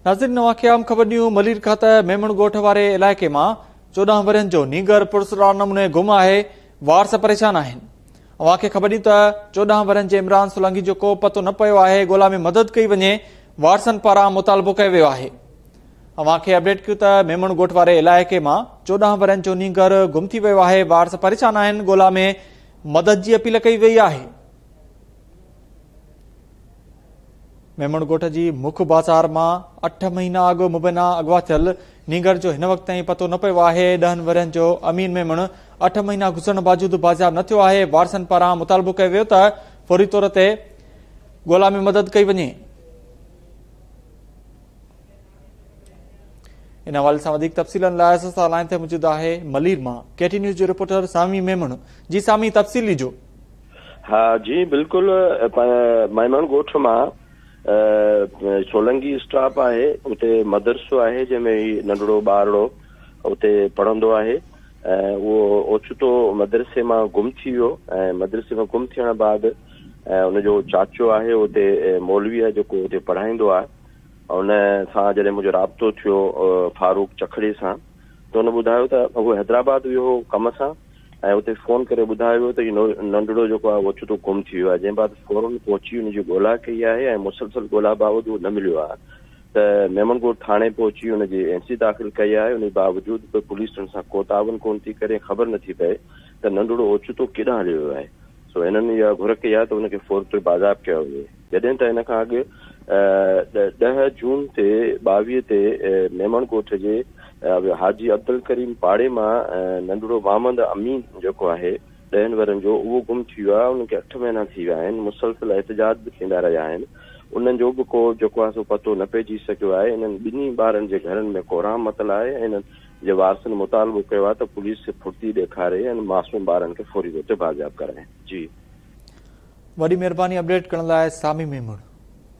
ناظرين اوهان کي اهم خبر ڏيون ملير کان ته ميمڻ ڳوٺ واري علائقي مان 14 ورهين جو نينگر پراسرار نموني گم آهي وارث پريشان آهن اوهان کي خبر ڏيون ته 14 ورهين جي عمران سولنگي جو ڪو پتو نه پيو آهي ڳولا ۾ مدد ڪئي وڃي وارثن پاران مطالبو ڪيو ويو آهي اوهان کي اپڊيٽ ڪيون ته ميمڻ ڳوٺ واري علائقي مان 14 ورهين جو نينگر گم ٿي ويو آهي وارث پريشان آهن ڳولا ۾ مدد جي اپيل ڪئي وئي آهي. ميمڻ ڳوٺ جي مک بازار مان 8 مهينا اڳ مبينا اغوا ٿيل نينگر جو هن وقت تائين پتو نه پيو آهي، ڏهن ورهين جو امين ميمڻ 8 مهينا گذرڻ باوجود بازياب نه ٿيو آهي، وارثن پاران مطالبو ڪيو ويو ته فوري طور تي ڳولا ۾ مدد ڪئي وڃي. ان حوالي سان وڌيڪ تفصيلن لاء اسان سان لائين تي موجود آهي ملير مان ڪي ٽي نيوز جو رپورٽر سامي ميمڻ جي سامي تفصيل ڏجو. ها جي بلڪل ميمڻ ڳوٺ مان سولنگي اسٽاپ آهي اتي مدرسو آهي جنهن ۾ هي ننڍڙو ٻارڙو اتي پڙهندو آهي ۽ اهو اوچتو مدرسي مان گم ٿي ويو ۽ مدرسي مان گم ٿيڻ بعد ان جو چاچو آهي اتي مولوي آهي جيڪو اتي پڙهائيندو آهي ان سان جڏهن منهنجو رابطو ٿيو فاروق چکڙي سان ته ان ٻڌايو ته هو حيدرآباد ويو هو ڪم سان ۽ اتي فون ڪري ٻڌايو ويو ته هي ننڍڙو جيڪو آهي اوچتو گم ٿي ويو آهي جنهن بعد فورن پهچي ان جي ڳولا ڪئي آهي ۽ مسلسل ڳولا باوجود نه مليو آهي ته ميمڻ ڳوٺ ٿاڻي پهچي ان جي اين سي داخل ڪئي آهي ان باوجود به پوليس ان سان ڪو تعاون ڪون ٿي ڪري خبر نٿي پئي ته ننڍڙو اوچتو ڪيڏانهن هليو ويو آهي سو هنن اها گهر ڪئي آهي ته ان کي فوري طور بازياب ڪيو وڃي جڏهن ته ان کان اڳ 10 جون تي 22 تي ميمڻ ڳوٺ جي حاجي عبدالڪريم پاڙي مان ننڍڙو محمد امين جيڪو آهي ڏهن ورهين جو اهو گم ٿي ويو آهي ان کي 8 مهينا ٿي ويا آهن مسلسل احتجاج به ٿيندا رهيا آهن انهن جو به ڪو جيڪو آهي سو پتو نه پئجي سگهيو آهي انهن ٻنهي ٻارن جي گهرن ۾ ڪهرام متل آهي ۽ انهن جي وارثن مطالبو ڪيو آهي ته پوليس ڦڙتي ڏيکاري ۽ معصوم ٻارن کي فوري طور تي بازياب ڪرائي جي. وڏي مهرباني اپڊيٽ ڪرڻ لاء سامي ميمڻ.